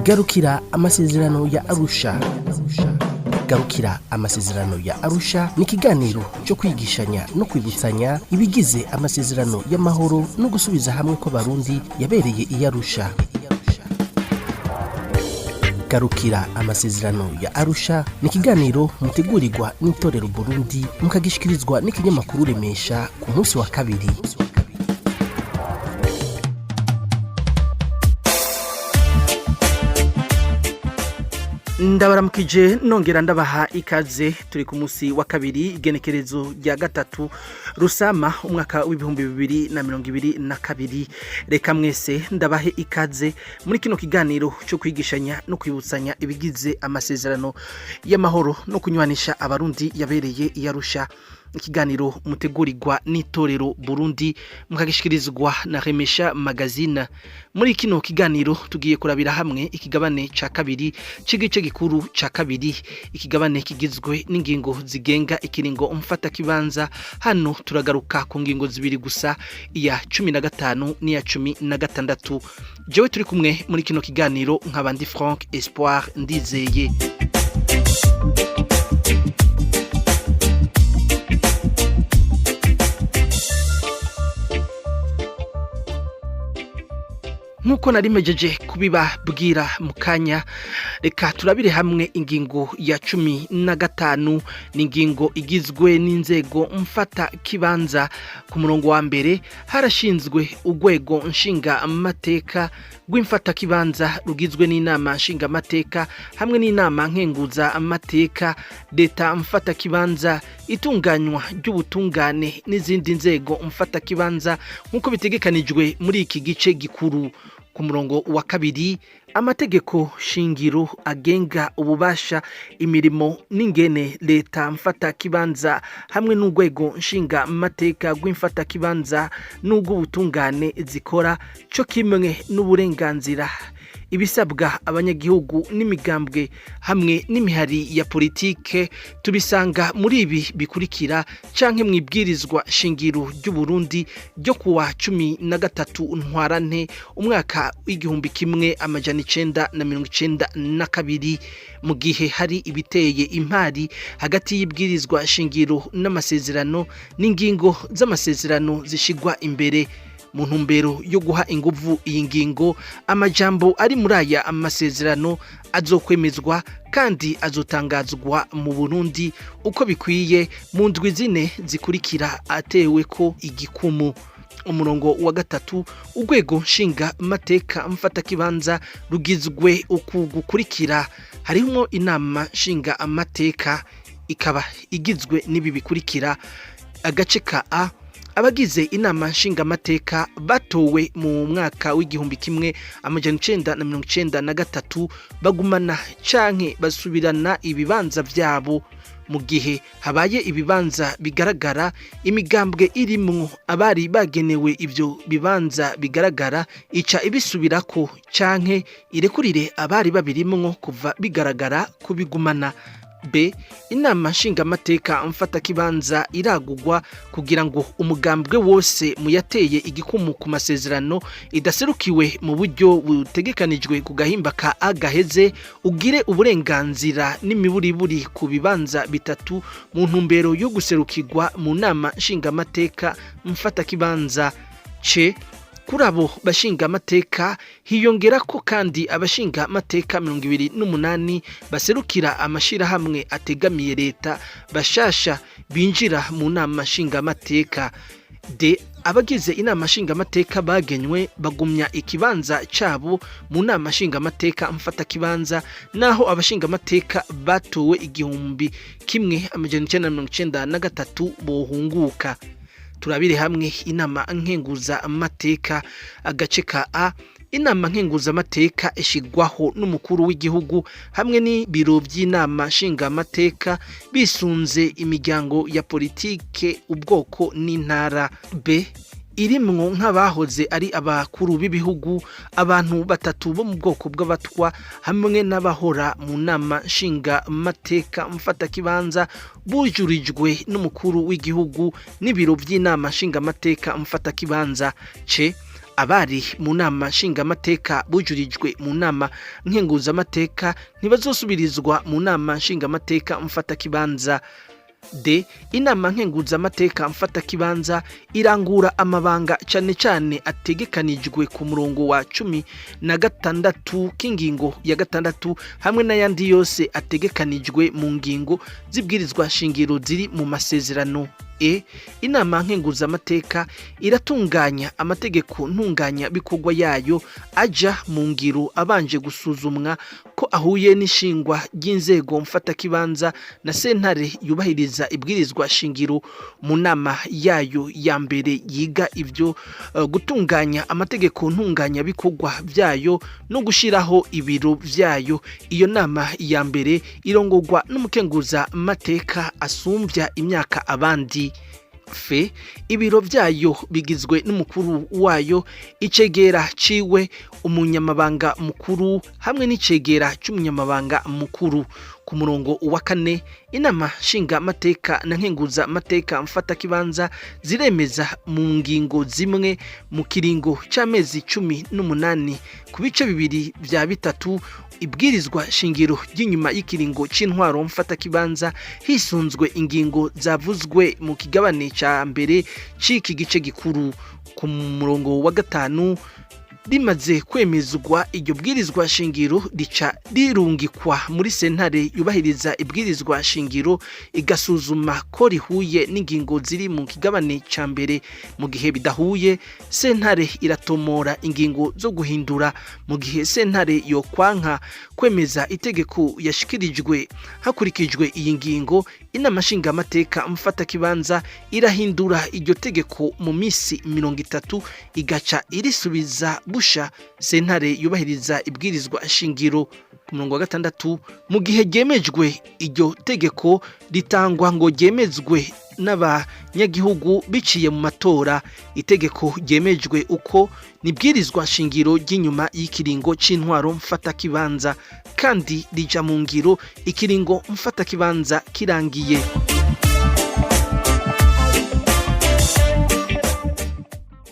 Garukira amasezerano ya Arusha. Garukira amasezerano ya Arusha ni ikiganiro cyo kwigishanya no kwibutsanya ibigize amasezerano y'amahoro no gusubiza hamwe kw'Abarundi yabereye i Arusha. Garukira amasezerano ya Arusha ni ikiganiro mutegurirwa n'itorero Burundi, mukagishikirizwa n'ikinyamakuru Remesha ku munsi wa kabiri. Ndabaramukije, nongera ndabaha ikaze. Turi ku munsi wa kabiri, igenekerezo rya 3 Rusama, umwaka w'2022. Reka mwese ndabahe ikaze muri kino kiganiro cyo kwigishanya no kwibutsanya ibigize amasezerano y'amahoro no kunywanisha Abarundi yabereye i Arusha. Ikiganiro mutegurirwa n'itorero Burundi, mukagishikirizwa na Remesha Magazine. Muri kino kiganiro tugiye kurabira hamwe ikigabane ca kabiri c'igice gikuru ca kabiri, ikigabane kigizwe n'ingingo zigenga ikiringo mfata kibanza. Hano turagaruka ku ngingo zibiri gusa, iya 15 n'iya 16. Jewe turi kumwe muri kino kiganiro nkabandi Frank Espoir Ndizeye. Nk'uko narimejeje kubibabwira mu kanya, reka turabire hamwe ingingo ya 15. Ni ingingo igizwe n'inzego mfata kibanza. Ku murongo wa mbere, harashinzwe urwego nshinga amateka rw'imfata kibanza rugizwe n'inama nshinga amateka hamwe n'inama nkenguza amateka, leta mfata kibanza, itunganywa ry'ubutungane n'izindi nzego mfata kibanza nk'uko bitegekanijwe muri iki gice gikuru. Ku murongo wa kabiri, amategeko shingiro agenga ububasha, imirimo n'ingene leta mfata kibanza hamwe n'urwego nshinga mateka rw'imfata kibanza n'ubw'ubutungane zikora, cyo kimwe n'uburenganzira, ibisabwa abanyagihugu n'imigambwe hamwe n'imihari ya politike, tubisanga muri ibi bikurikira canke mu ibwirizwa shingiro ry'u Burundi ryo kuwa 13 Ntwarante, umwaka w'1992. Mu gihe hari ibiteye impari hagati y'ibwirizwa shingiro n'amasezerano, n'ingingo z'amasezerano zishigwa imbere. Mu ntumbero yo guha inguvu iyi ngingo, amajambo ari muri aya amasezerano azokwemezwa kandi azotangazwa mu Burundi uko bikwiye mu ndwi 4 zikurikira atewe ko igikumu. Umurongo wa gatatu, urwego nshinga mateka mfatakibanza rugizwe uku gukurikira: harimo inama nshinga amateka, ikaba igizwe n'ibi bikurikira. Agace ka A, abagize inama nshingamateka batowe mu mwaka w'1993 bagumana canke basubirana ibibanza vyabo. Mu gihe habaye ibibanza bigaragara, imigambwe irimwo abari bagenewe ivyo bibanza bigaragara ica ibisubirako canke irekurire abari babirimwo kuva bigaragara kubigumana. B, inama nshingamateka mfatakibanza iragugwa kugira ngo umugambwe wose muyateye igikumu ku masezerano idaserukiwe mu buryo butegekanijwe ku gahimba ka A gaheze ugire uburenganzira n'imiburiburi ku bibanza bitatu mu ntumbero yo guserukirwa mu nama nshingamateka mfatakibanza. C, kuri abo bashinga amateka hiyongera ko kandi abashinga amateka 28 baserukira amashirahamwe ategamiye leta bashasha binjira mu nama nshingamateka. D, abagize inama nshingamateka bagenywe bagumya ikibanza cabo mu nama nshingamateka mfatakibanza, naho abashingamateka batowe 1993 bohunguka. Turabire hamwe inama nkenguza amateka. Agace ka A, inama nkenguza amateka ishigwaho n'umukuru w'igihugu hamwe n'ibiro by'inama nshingamateka bisunze imiryango ya politike, ubwoko n'intara. B, irimwo nk'abahoze ari abakuru b'ibihugu, abantu batatu bo mu bwoko bw'Abatwa hamwe n'abahora mu nama nshingamateka mfatakibanza bujurijwe n'umukuru w'igihugu n'ibiro by'inama nshingamateka mfatakibanza. C, Abari mu nama nshingamateka bujurijwe mu nama nkenguzamateka ntibazosubirizwa mu nama nshingamateka mfatakibanza. D, inama nkenguzamateka mfatakibanza irangura amabanga cane cane ategekanijwe ku murongo wa 16 k'ingingo ya 6 hamwe n'ayandi yose ategekanijwe mu ngingo z'ibwirizwa shingiro ziri mu masezerano. E, inama nkenguzamateka iratunganya amategeko ntunganya bikorwa yayo aja mu ngiro abanje gusuzumwa ko ahuye n'ishingwa ry'inzego mfatakibanza na sentare yubahiriza ibwirizwa shingiro mu nama yayo ya mbere yiga ivyo gutunganya amategeko ntunganya bikorwa vyayo no gushiraho ibiro vyayo. Iyo nama ya mbere irongorwa n'umukenguza mateka asumvya imyaka abandi. F, ibiro vyayo bigizwe n'umukuru wayo, icegera ciwe, umunyamabanga mukuru hamwe n'icegera c'umunyamabanga mukuru. Ku murongo wa 4, inama nshinga mateka na nkenguza mateka mfatakibanza ziremeza mu ngingo zimwe mu kiringo c'amezi 18 ku bice bibiri vya bitatu ibwirizwa shingiro ry'inyuma y'ikiringo c'intwaro mfatakibanza hisunzwe ingingo zavuzwe mu kigabane ca mbere c'iki gice gikuru. Ku murongo wa 5, rimaze kwemezwa iryo bwirizwa shingiro rica rirungikwa muri sentare yubahiriza ibwirizwa shingiro igasuzuma ko rihuye n'ingingo ziri mu kigabane ca mbere. Mu gihe bidahuye, sentare iratomora ingingo zo guhindura. Mu gihe sentare yokwanka kwemeza itegeko yashikirijwe hakurikijwe iyi ngingo, inama nshingamateka mfatakibanza irahindura iryo tegeko mu misi 30 igaca irisubiza busha sentare yubahiriza ibwirizwa shingiro. Ku murongo wa 6, mu gihe ryemejwe iryo tegeko ritangwa ngo ryemezwe n'abanyagihugu biciye mu matora. Itegeko ryemejwe uko nibwirizwa shingiro ry'inyuma y'ikiringo c'intwaro mfatakibanza kandi rija mu ngiro ikiringo mfatakibanza kirangiye.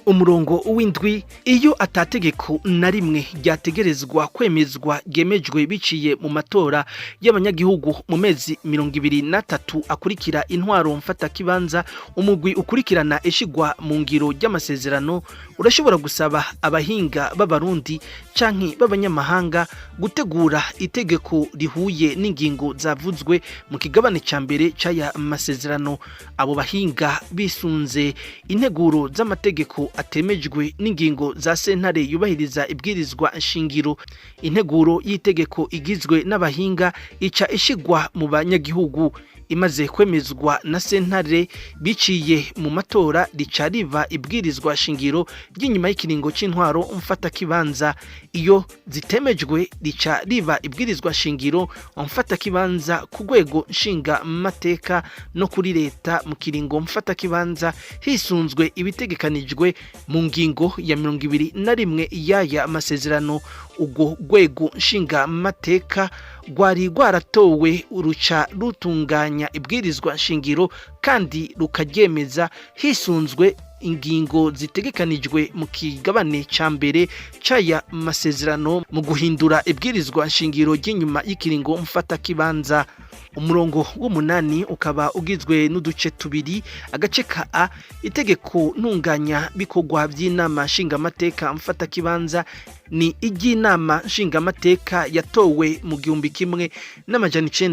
Umurongo w'7, iyo atategeko na rimwe ryategerezwa kwemezwa ryemejwe biciye mu matora y'abanyagihugu mu mezi 23 akurikira intwaro mfatakibanza, umugwi ukurikirana ishigwa mu ngiro ry'amasezerano urashobora gusaba abahinga b'abarundi canke b'abanyamahanga gutegura itegeko rihuye n'ingingo zavuzwe mu kigabane ca mbere c'aya masezerano. Abo bahinga bisunze integuro z'amategeko atemejwe n'ingingo za sentare yubahiriza ibwirizwa nshingiro. Integuro y'itegeko igizwe n'abahinga ica ishigwa mu banyagihugu. Imaze kwemezwa na sentare biciye mu matora, rica riba ibwirizwa shingiro ry'inyuma y'ikiringo c'intwaro mfatakibanza. Iyo zitemejwe, rica riba ibwirizwa shingiro mfatakibanza ku rwego nshinga mateka no kuri leta mu kiringo mfatakibanza hisunzwe ibitegekanijwe mu ngingo ya 21 y'aya masezerano. Ubwo rwego nshinga mateka rwari rwaratowe ruca rutunganya ibwirizwa shingiro kandi rukaryemeza hisunzwe ingingo zitegekanijwe mu kigabane ca mbere c'aya masezerano mu guhindura ibwirizwa shingiro ry'inyuma y'ikiringo mfatakibanza. Umurongo w'8 ukaba ugizwe n'uduce tubiri. Agace ka A, itegeko ntunganya bikorwa by'inama nshingamateka mfatakibanza ni iry'inama nshingamateka yatowe mu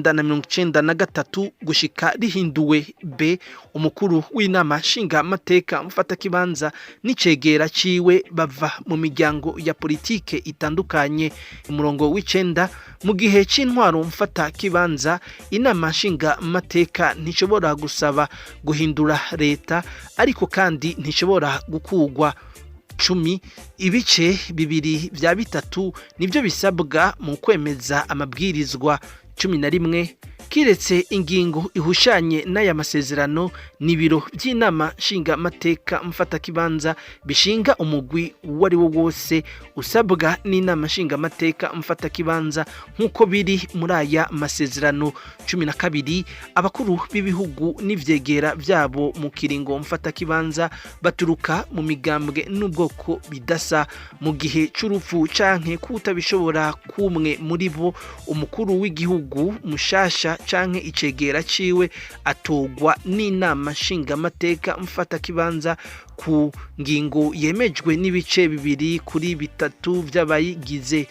1993 gushika rihinduwe. B, umukuru w'inama nshingamateka mfatakibanza n'icegera ciwe bava mu miryango ya politike itandukanye. Umurongo w'9, mu gihe c'intwaro mfatakibanza inama nshingamateka ntishobora gusaba guhindura leta, ariko kandi ntishobora gukugwa. 10, ibice bibiri vya bitatu nivyo bisabwa mu kwemeza amabwirizwa. 11. Kiretse ingingo ihushanye n'aya masezerano, n'ibiro by'inama nshingamateka mfatakibanza bishinga umugwi uwo ari wo wose usabwa n'inama nshingamateka mfatakibanza nk'uko biri muri aya masezerano. 12. Abakuru b'ibihugu n'ivyegera vyabo mu kiringo mfatakibanza baturuka mu migambwe n'ubwoko bidasa. Mu gihe c'urupfu canke kutabishobora kumwe muri bo, umukuru w'igihugu mushasha canke icegera ciwe atogwa n'inama nshingamateka mfatakibanza ku ngingo yemejwe n'ibice bibiri kuri bitatu vy'abayigize.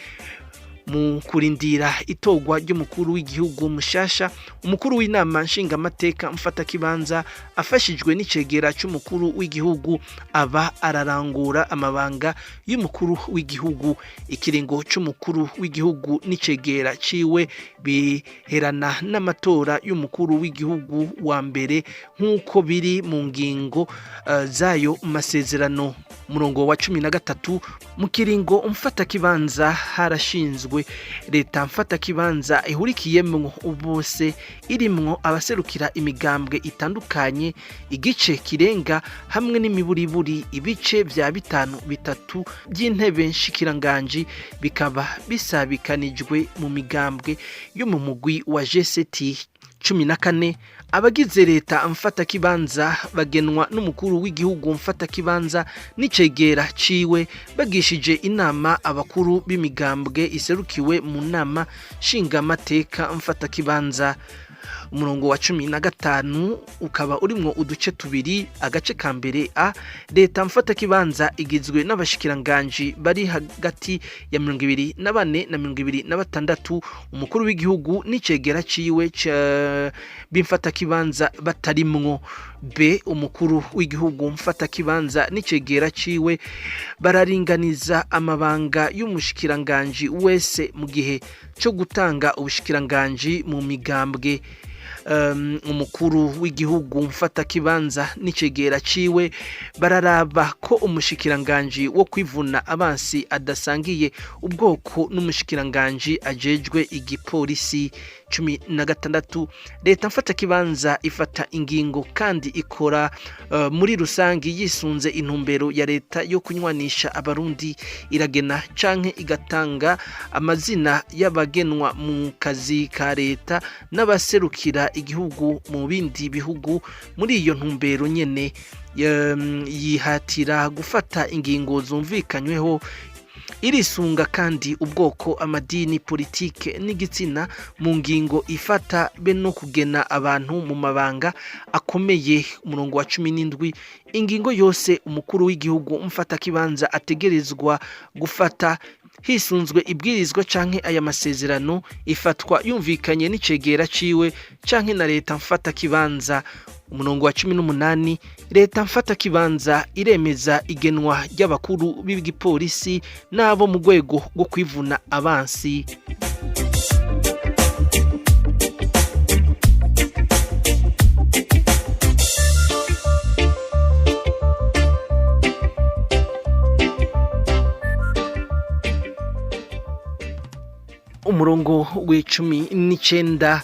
Mu kurindira itorwa ry'umukuru w'igihugu mushasha, umukuru w'inama nshingamateka mfatakibanza afashijwe n'icegera c'umukuru w'igihugu aba ararangura amabanga y'umukuru w'igihugu. Ikiringo c'umukuru w'igihugu n'icegera ciwe biherana n'amatora y'umukuru w'igihugu wa mbere nk'uko biri mu ngingo zayo masezerano. Umurongo wa 13. Mu kiringo mfatakibanza harashinzwe leta mfatakibanza ihurikiyemwo bose, irimwo abaserukira imigambwe itandukanye igice kirenga hamwe n'imiburiburi ibice vya bitanu bitatu by'intebe nshikiranganji, bikaba bisabikanijwe mu migambwe yo mu mugwi wa G7. 14. Abagize leta mfatakibanza bagenwa n'umukuru w'igihugu mfatakibanza n'icegera ciwe, bagishije inama abakuru b'imigambwe iserukiwe mu nama nshingamateka mfatakibanza. Umurongo wa 15 ukaba urimwo uduce tubiri. Agace ka mbere a, leta mfatakibanza igizwe n'abashikiranganji bari hagati ya 24 na 26, umukuru w'igihugu n'icegera ciwe b'imfatakibanza batarimwo. B, umukuru w'igihugu mfatakibanza n'icegera ciwe bararinganiza amabanga y'umushikiranganji wese mu gihe co gutanga ubushikiranganji mu migambwe. Umukuru w'igihugu mfatakibanza n'icegera ciwe bararaba ko umushikiranganji wo kwivuna abansi adasangiye ubwoko n'umushikiranganji ajejwe igipolisi. 16. Leta mfatakibanza ifata ingingo kandi ikora muri rusangi yisunze intumbero ya leta yo kunywanisha Abarundi. Iragena canke igatanga amazina y'abagenwa mu kazi ka leta n'abaserukira igihugu mu bindi bihugu. Muri iyo ntumbero nyene, yihatira gufata ingingo zumvikanyweho. Irisunga kandi ubwoko, amadini, politike n'igitsina mu ngingo ifata be no kugena abantu mu mabanga akomeye. Umurongo wa 17. Ingingo yose umukuru w'igihugu mfatakibanza ategerezwa gufata hisunzwe ibwirizwa canke aya masezerano ifatwa yumvikanye n'icegera ciwe canke na leta mfatakibanza. Umurongo wa 18. Leta mfatakibanza iremeza igenwa ry'abakuru b'igipolisi n'abo mu rwego rwo kwivuna abansi. Umurongo w'19.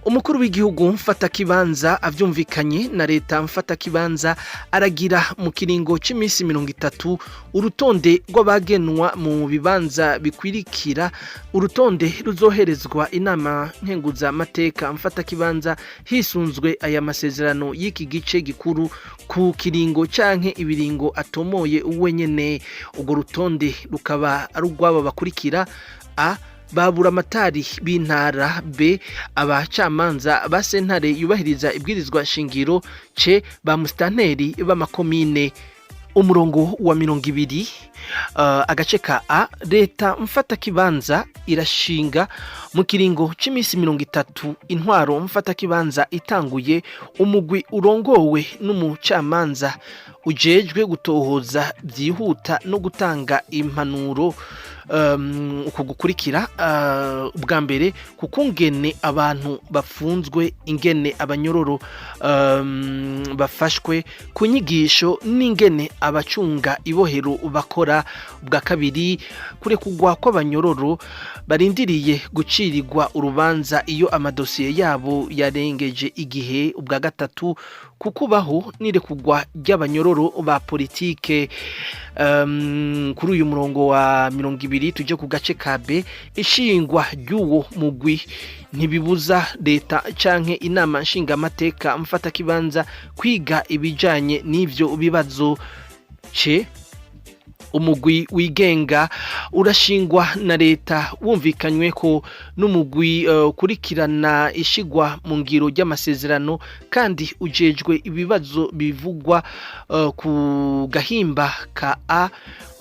Umukuru w'igihugu mfatakibanza avyumvikanye na leta mfatakibanza aragira mu kiringo c'imisi 30 urutonde rw'abagenwa mu bibanza bikwirikira, urutonde ruzoherezwa inama nkenguzamateka mfatakibanza hisunzwe aya masezerano y'iki gice gikuru, ku kiringo canke ibiringo atomoye wenyene. Urwo rutonde rukaba ari urw'aba bakurikira: a, baburamatari b'intara; b, abacamanza ba sentare yubahiriza ibwirizwa shingiro; c, ba musitanteri b'amakomine. Umurongo wa 20, agace ka a, leta mfatakibanza irashinga mu kiringo c'imisi 30 intwaro mfatakibanza itanguye umugwi urongowe n'umucamanza ujejwe gutohoza byihuta no gutanga impanuro. Uku gukurikira: ubwa mbere, kukungene abantu bafunzwe, ingene abanyororo bafashwe, ku nyigisho n'ingene abacunga ibohero bakora; ubwa kabiri, kurekugwa kw'abanyororo barindiriye gucirirwa urubanza iyo amadosiye yabo yarengeje igihe; ubwa gatatu, kukubaho n'irekugwa ry'abanyororo ba politike. Kuri uyu murongo wa 20, tuje ku gace ka B. Ishingwa ry'uwo mugwi ntibibuza leta canke inama nshingamateka mfatakibanza kwiga ibijanye n'ivyo bibazo. C, umugwi wigenga urashingwa na leta wumvikanywe ko n'umugwi ukurikirana ishigwa mu ngiro ry'amasezerano, kandi ujejwe ibibazo bivugwa ku gahimba ka A,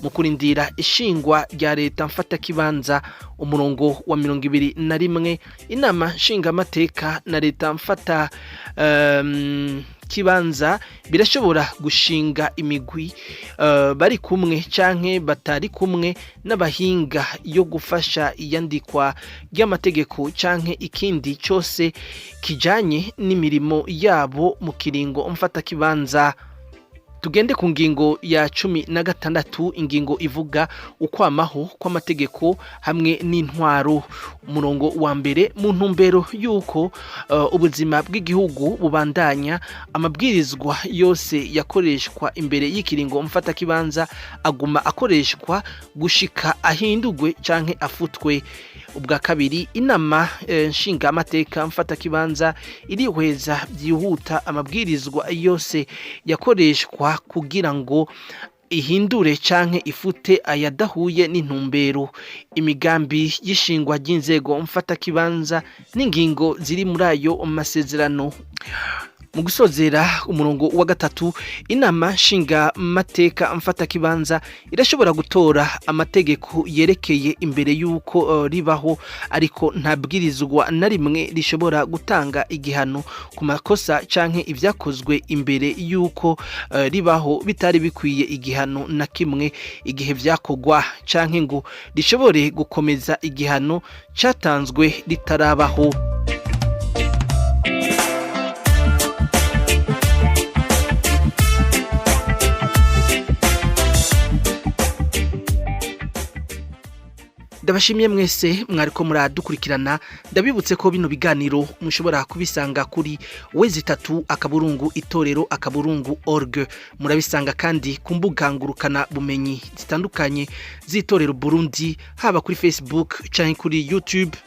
mu kurindira ishingwa rya leta mfatakibanza. Umurongo wa 21: inama nshingamateka na leta mfata kibanza birashobora gushinga imigwi bari kumwe canke batari kumwe n'abahinga yo gufasha iyandikwa ry'amategeko canke ikindi cose kijanye n'imirimo yabo mu kiringo mfatakibanza. Tugende ku ngingo ya 16, ingingo ivuga ukwamaho kw'amategeko hamwe n'intwaro. Umurongo wa mbere: mu ntumbero y'uko ubuzima bw'igihugu bubandanya, amabwirizwa yose yakoreshwa imbere y'ikiringo mfatakibanza aguma akoreshwa gushika ahindurwe canke afutwe. Ubwa kabiri, inama nshingamateka mfatakibanza irihweza byihuta amabwirizwa yose yakoreshwa kugira ngo ihindure canke ifute ayadahuye n'intumbero, imigambi y'ishingwa ry'inzego mfatakibanza n'ingingo ziri muri ayo masezerano. Mu gusozera, umurongo wa gatatu: inama nshingamateka mfatakibanza irashobora gutora amategeko yerekeye imbere y'uko ribaho, ariko nta bwirizwa na rimwe rishobora gutanga igihano ku makosa canke ivyakozwe imbere y'uko ribaho bitari bikwiye igihano na kimwe igihe vyakorwa, canke ngo rishobore gukomeza igihano catanzwe ritarabaho. Ndabashimiye mwese mwariko muradukurikirana. Ndabibutse ko bino biganiro mushobora kubisanga kuri w3.itorero.org. Murabisanga kandi ku mbuga ngurukana bumenyi zitandukanye z'itorero Burundi, haba kuri Facebook canke kuri YouTube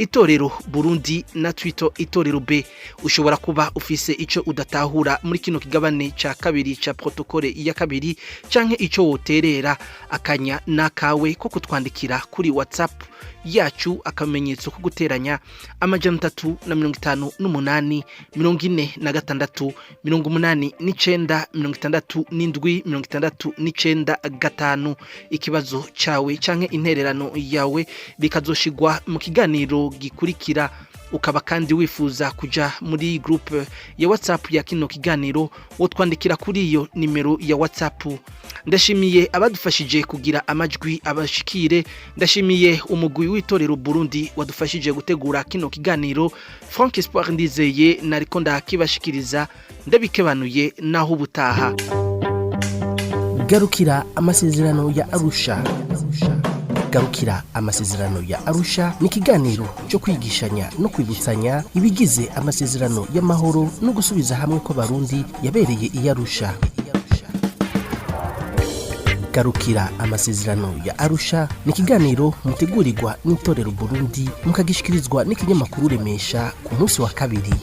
Itorero Burundi, na Twitter Itorero B. Ushobora kuba ufise ico udatahura muri kino kigabane ca kabiri ca protocole ya kabiri, canke ico woterera. Akanya nakawe ko kutwandikira kuri WhatsApp yacu, akamenyetso ko guteranya, 358 46 89 67 695. Ikibazo cawe canke intererano yawe bikazoshigwa mu kiganiro gikurikira. Ukaba kandi wifuza kuja muri groupe ya WhatsApp ya kino kiganiro, wotwandikira kuri iyo nimero ya WhatsApp. Ndashimiye abadufashije kugira amajwi abashikire. Ndashimiye umugwi w'itorero Burundi wadufashije gutegura kino kiganiro. Frank Espoir Ndizeye nariko ndakibashikiriza, ndabikebanuye, naho ubutaha. Garukira amasezerano ya Arusha. Garukira amasezerano ya Arusha ni ikiganiro cyo kwigishanya no kwibutsanya ibigize amasezerano y'amahoro no gusubiza hamwe kw'Abarundi yabereye i Arusha. Garukira amasezerano ya Arusha ni ikiganiro mutegurirwa n'itorero Burundi, mukagishikirizwa n'ikinyamakuru Remesha ku munsi wa kabiri.